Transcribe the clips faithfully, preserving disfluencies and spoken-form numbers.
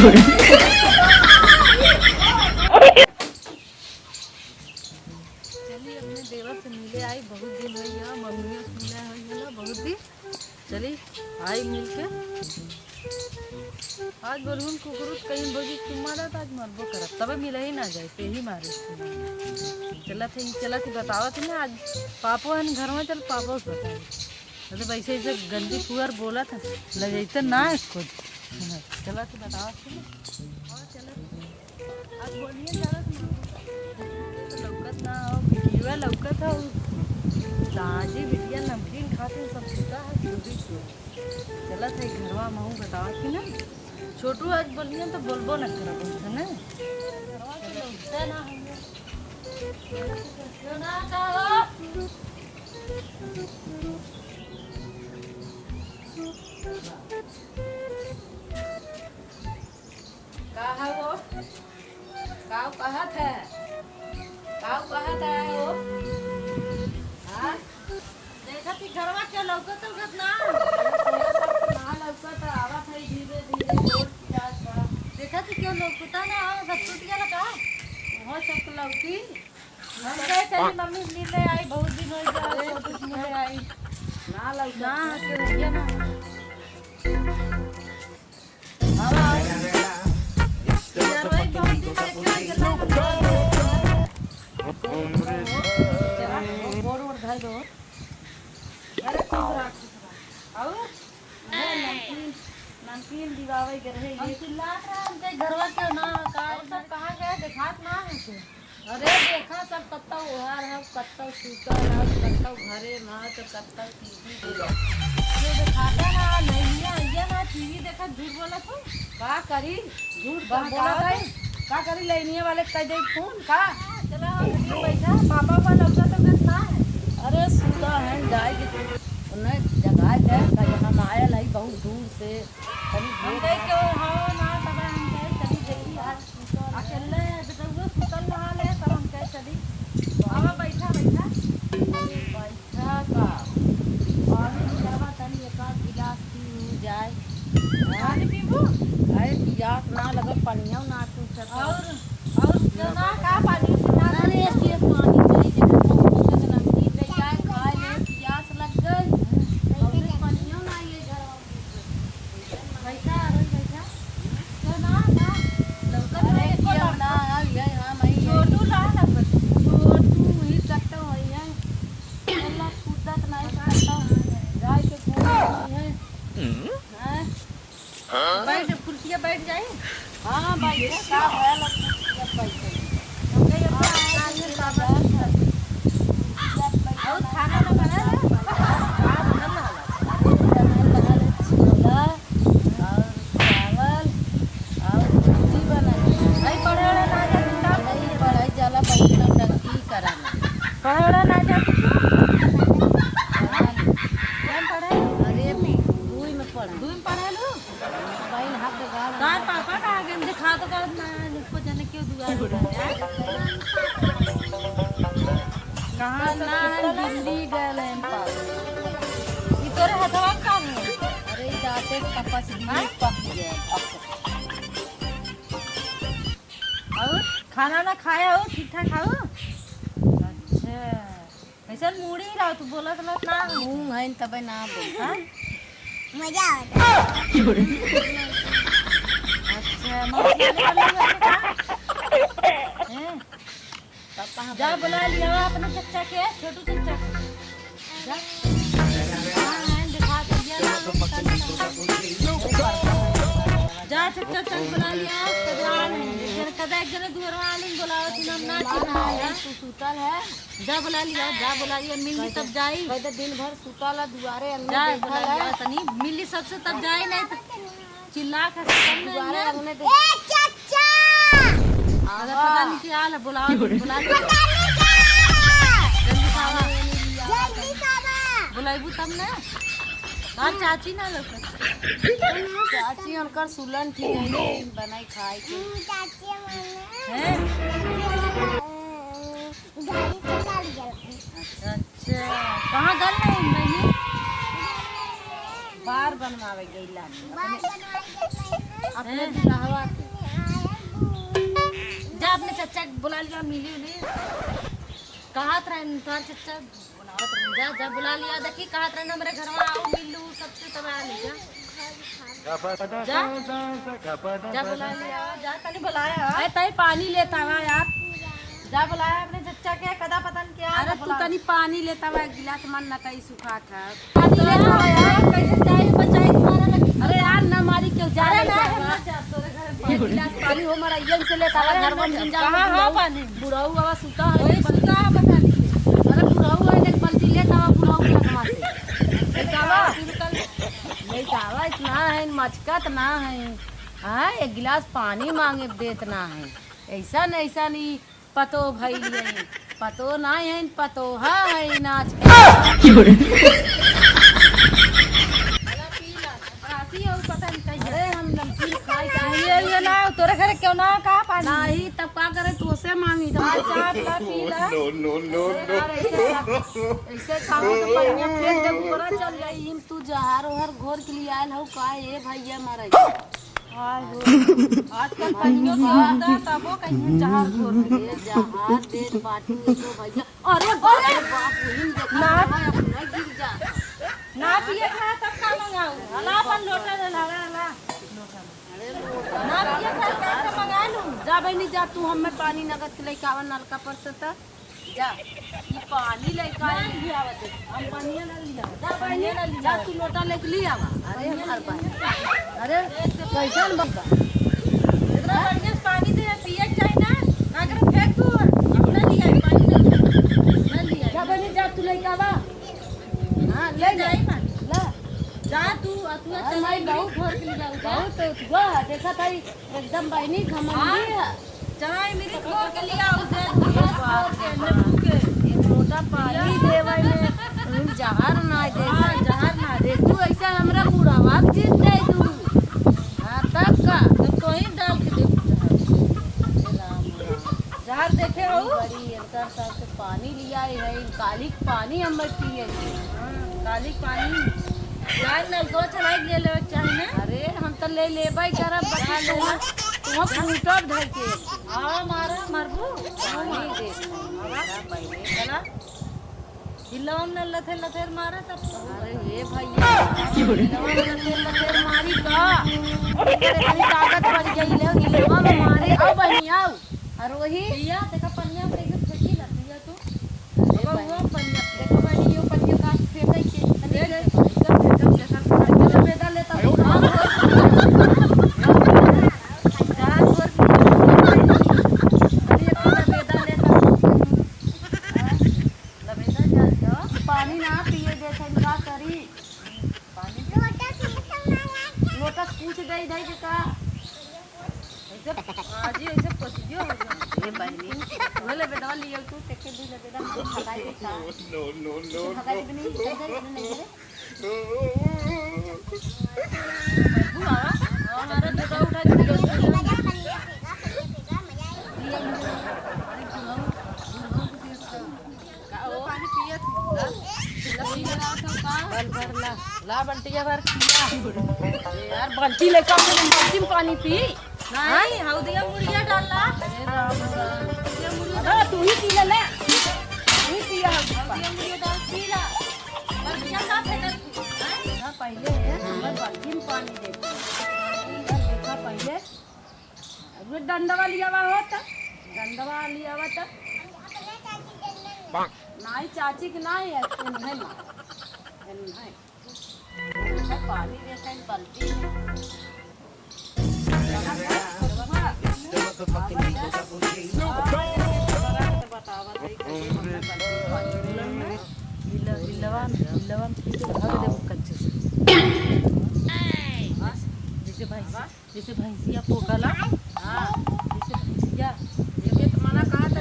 चली, अपने देवर से मिले आई, बहुत दिन होइ गया, मम्मियों से मिले होइ गया, बहुत दिन। चली, आई मिल के। आज बोलबुन कुकुरुत कहीं भौजी चुम्मा दा, तो आज मरबो करब, तबे मिले ही ना जाए, ते ही मारे। चलत है, चलत है, बतावत है ना, आज पापो है घर में, चल पापो से बताई। अरे वैसे ऐसे गंदी फुहर बोलत है, लजैते ना है खुद। चलत है, बतावत है ना। और चलत है। आज बोलिए, चलत ना। तो लौकत ना हो, बिटिया लौकत हो। ताजी बिटिया नमकीन खातिर सब सुता है, जल्दी से। चलत है घरवा महू बतावत ही ना। छोटू आज बोलिए तो बोलबो न करब, है ना? घरवा तो लौकता ना है। क्यों ना का हो? का है वो? काऊ कहत है? काऊ कहत है वो? हाँ? देखा थी घरवा के लौकत, लौकत ना। ना लौकत, आवत है धीरे धीरे, रोड की रात बा। देखा थी क्यों लौकता ना, सब टूट गया का? वहाँ सब तो लौकी। हम कहे चली मम्मी से मिले आई, बहुत दिन हो गया, अरे, तो कुछ मिले आई। ना लौकत ना, है। तो रहिए ना। नमकीन, नमकीन दिवावे के रहे। हम चिल्लात रहे, हमके घरवा के ना, का और सब कहाँ गए, देखात ना है के। अरे देखा, सब कत्तौ ओहर है, कत्तौ सूतल है, कत्तौ घरे में, तो कत्तौ टीवी देखत। ये देखाता ना, नैनिया आइया ना, टीवी देखत, झूठ बोलत हो। का करी? झूठ बहकावत है। का करी, नैनिया वाले कह दे फोन, का? चला, हम बैठा, पापा का लौका तो घर ना है। अरे सुता है, जाए के उन्हें जगाए दे, कहीं हम आयल है बहुत दूर से, तनी हम देर कहे के, हाँ, ना, तब हम कहे, चली देखी, आज अकेले बेटउआ सुतल रहा ले, तब हम कहे चली। आवा, बैठा, बैठा। अरे, बैठा का? पानी पियावा तनी, एक आध गिलास पी ऊ जाए। पानी पीबू? अरे, पियास ना लगे, पनिया ना कुछ है तो। और, और क्यों ना, का पानी पीना? अरे, एक ये पानी चाहिए, जैसे बहुत कुछ है, नमकीन ले जाए, खा ले, पियास लग गई। और पनिया ना ये घर बैठा, अरे बैठा। तो ना, ना, लौकत अरे ना, एको क्यों लौकत। ना, ये हम ही हैं। छोटू ना लौकत। छोटू ही कट्टो है, ये। चला, कूदत नहीं कट्टो। जाए के घूमे नहीं है। हैं? बैठ, कुर्सिया बैठ जाई। हाँ, बैठे, का भयल, कुर्सिया बैठे। हमके ये हाँ, बात हाँ, ये बाबा। और खाना ना बना ले? अरे, बना ले, बना ले, छोला। और चावल और रोटी बनाई। नहीं पढ़े वाला ना जाती तब? नहीं पढ़ाई जाला, पहले नौटंकी कराना। पढ़े वाला ना जाती तू? कौन पढ़े? अरे, दुई में पढ़ा। दुई में पढ़े लू? मोबाइल हाथ में गाड़ तार पापा कहाँ गए? दिखा तो कर ना, इसको जाने क्यों दुआ रो रहा है। कहाँ सब ना है, सुतल है? दिल्ली गए हैं पापा। ई तोरे हथवा का है? अरे, ई दांते से कपच दिए, हाँ? पक गए। और खाना ना खाया हो, ठीक ठाक खाओ? अच्छा, कैसन मूड़ी रहो तू, बोलत रहत ना हो। मुंह है तबे ना बोल। हाँ? मजा आवत। अच्छा, मौसी वाले वाले का? हैं? पापा हम जा बुला लिया अपने चच्चा के, छोटू चच्चा के। जा। हाँ, हैं, दिखा तो दिया ना, जा चच्चा चल बुला लिया, कदा एक जने, कदा एक जने दुआर वाले बुलाओ, तू हम ना चिन्हा है। तू सुतल है। जा बुला लिया, जा बुला लिया, मिल ली तब जाई। कह दे दिन भर सुतल है दुआरे अंगने जा बैठल बुला लिया, है। तनी मिल ली सबसे तब जाई, नहीं तो चिल्ला के सुतल दुआरे नहीं है। अंगने दे- ए चाचा! अरे पता नहीं क्या हाल है, बुलाओ, बुला लिया। पता नहीं क्या? जल्दी से आवा। जल्दी से आवा। बुलाइबू तब ना। और चाची ना लौकत। चाची उनकर सुलन ठीक है, बनाई खाए के। हम्म, चाची मने। हैं? गाड़ी से चल गया। अच्छा, अच्छा। कहाँ गल रही बहनी? बार बनवावे गईला। बार बनवावे गईला। अपने हैं? दुल्हवा के। जा अपने चच्चा के बुला लिया, मिली उली। कहत रहे तोहार चच्चा बुलावत रहे। जा, जा बुला लिया, देखी कहत रहे हमरे घरवा आओ, मिल लू सबसे, तब आ ले जा। जा। जा बुला लिया, जा तनी बुलाया। अरे तई पानी लेता हुआ यार। जा बुलाया अपने चच्चा के, कदा पतन क्या अरे तू बुला। तनी पानी लेता हुआ, एक गिलास मन न कई सुखा था। पानी लेता हुआ यार, कैसे जाई बचाई तुम्हारा लगे। अरे यार ना मारी क्यों जा अरे रही ना, है। हम ना जा, तोरे घर में एक गिलास पानी हो मारा, ये से लेता हुआ अरे घर में ना जा। जिंजा कहाँ हो बुढ़ऊ। पानी? बुढ़ऊ बाबा सुता है, वही एक सुता है बता दीजिए। अरे बुढ़ऊ है, एक बाल्टी लेता हुआ बुढ़ऊ के लकवा से। लेता हुआ। लेता हुआ इतना है, मचकत ना है। हाँ, एक गिलास पानी मांगे देत ना है। ऐसा नहीं, ऐसा नहीं। पतो भइल हई, पतो नाहीं हईन, पतोहा हईन आज। अरे हम नमकीन खाई का ये, ये ना, तोरे घरे क्यों ना का पानी? नहीं, तब का करे, तोसे मांगी, तब हाँ, चाप ला, पी ला। No, no, no, no। अरे यार, ऐसे का, ऐसे खाओ तो पनिया फेंक दे, ऊपर चल जाई। तू जहर ओहर घोर के लिए आयल हऊ का, ए भैया मारा? हाय हो। आजकल पनियो की होता, तबो कहीं जहाज घोर के। अरे जहाज देत बाटू एगो भैया। अरे बाप रे बाप, वही में देखा ना। ना, अब ना गिर जा। ना पिए के है, तब का मंगाऊ? हला अपन लोटा ले ला, ला, ला। ना पिए के है, तब का मंगा लूं? जा बहिनी, जा तू हमें पानी नगद के लेके आवा नलका पर से त। जा, ई पानी लइका नहीं लियावत है। हम पनिया ना लियावत। जा, पनिया ना लियावत। जा, तू लोटा लेके ले आवा। अरे, हमार भाई। अरे, कैसन बा? इतना बढ़िया से पानी दे, पिए के चाही ना। ना करे फेंक तू, अपना लिया, पानी ना, ना लिया। जा, बनी, जा, तू लेके आवा। हाँ, ले ले जा। जाई पानी। ला। जा तू, आ तू अरे, चल माई, ले। बहुत भर के ले जाऊ, जा। बहुत, वाह, देखा ताई, एकदम बहिनी घमंडी हाँ। है। चना इमली धो के लिया, उसे धो के, नींबू के। एक लोटा पानी देवे में, तुम जहर ना दे। हाँ, जहर ना दे। तू ऐसा हमरा बुढ़ावा के जीत दे तू। हाँ, तब का? तो तोही डाल के दे। जहर देखे हो? बड़ी इनकर सब पानी लिया है, काली के पानी हम पिए के। हाँ, काली के पानी। यार, नलको चलाई ले लेवे के चाही ना। अरे, हम तो ले लेबे करब, बाकी तुम, तुम फूटब धर के। हाँ, मारा, मरबू। पानी दे, पहले। चला। हिलवा में लथेर, लथेर मारे तब। अरे, हे भैया, हिलवा में लथेर, लथेर मारी का? अरे, इतनी ताकत बढ़ गई, ले, हिलवा में मारे। आओ, बहिनी, आओ। और वही पिया, देखा पनिया में कैसे फेंकी ला, पिया तू। अरे अब हुआ पनिया, देखो बहिनी, यो पनिया का फेंकै के, तनी देख, के। देखो, देखो, देखो, देखो, बेदा लेता हूँ। जान और अरे, अपना बेदा लेता हूँ। हाँ, लबेदा जा, जा। पानी ना पिए देते, का करी? पानी लोटा से पूछ दे, दे के का? ऐसे, हाँ जी, ऐसे पतियो हो गया। ये बहिनी, वो ले बेदवा लियो तू, तेके भी ले बेदा, हम भगाई देता। No, no, no, भगाई no। दे, नहीं, नहीं, नहीं, नहीं, नहीं। बुआ, हमारा बेदवा उठा के लियो। अरे, बुढ़ऊ, बुढ़ऊ के देख का। का हो? पानी पियत हूँ। बल भर ला, ला बल्टिया भर पिया। अरे यार, बल्टी लेकर आके तुम बल्टी में पानी पी। नहीं, हौदिया मुड़िया डाल ला। अरे राम राम। हौदिया मुड़िया अबे, डाल। तू ही पी ले, ले। तू ही पिया हौदी पानी। हौदिया मुड़िया डाल, पी ला। बल्टिया का फेंकत हूँ, हैं? ना, पहले है, हमारे बल्टी में पानी दे। देखा पहले। अब डंडवा लियावा हो त, डंडवा लियावा त। नाई चाची के नाई है, इन्हें ना, इन्हें। सब पानी देते हैं बाल्टी में। बतावा तो, हिला-, हिलवा में, हिलवा में पीछे धर देबो कच्चे से। जैसे भैंस जैसे भैंसिया पोकला। हाँ, जैसे भैंसिया। जैसे तो मना कहा था।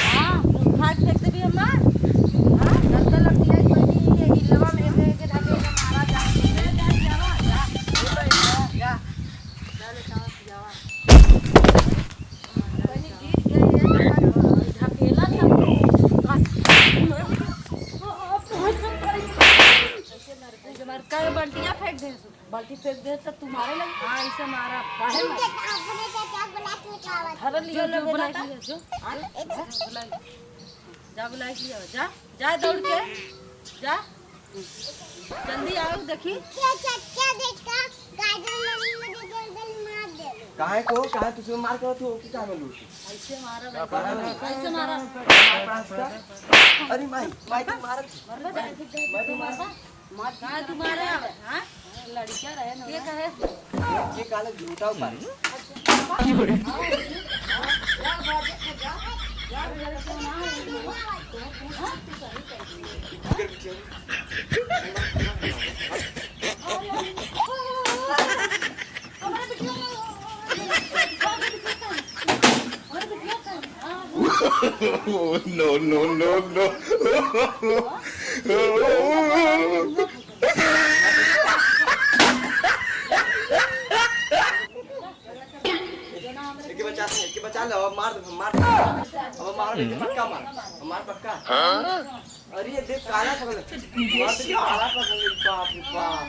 हाँ, उठा के फेंक देबी हमार। हाँ, डरता लगती है, कोई नहीं, ये हिलवा में एक, एक ढकेला मारा जा। जा, जा, जा, जा। जा, जा ले, चावल खियावा। कोई नहीं, गिर गई है, ढकेला था। ऐसे मर गई। मर का बल्टिया फेंक दे। बाल्टी फेंक दे तो तुम्हारे लगे। हाँ, इसे मारा, बाहर मार। अपने चाचा को लात में खावा। धर लियो जो, जो लोग बुला ना के था। लियो, जो। हाँ? जो बुला लियो। जा बुला के लियो, जा, जा दौड़ के, जा। जल्दी आओ, देखी। ये चाचा देखा, गाजर मम्मी मुझे जल्दी मार दे। काहे को, काहे तुझे मार करत हो, कि काहे में लूट? ऐसे मारा, ऐसे मारा। अरे माई, माई तू मारत। माई तू मारत। मार, हाँ, तुम्हारे आवे, हाँ? लड़कियाँ रहे ना। ये कहे? ये काला जूता उतार। Oh, no, no, no, no. एके बचा, एके बचा ले, अब मार, मार। अब मार, एके पक्का मार। अब मार पक्का। अरे, ये देख, काला पकड़ ले। मार, देख, काला पकड़ ले, बाप रे बाप।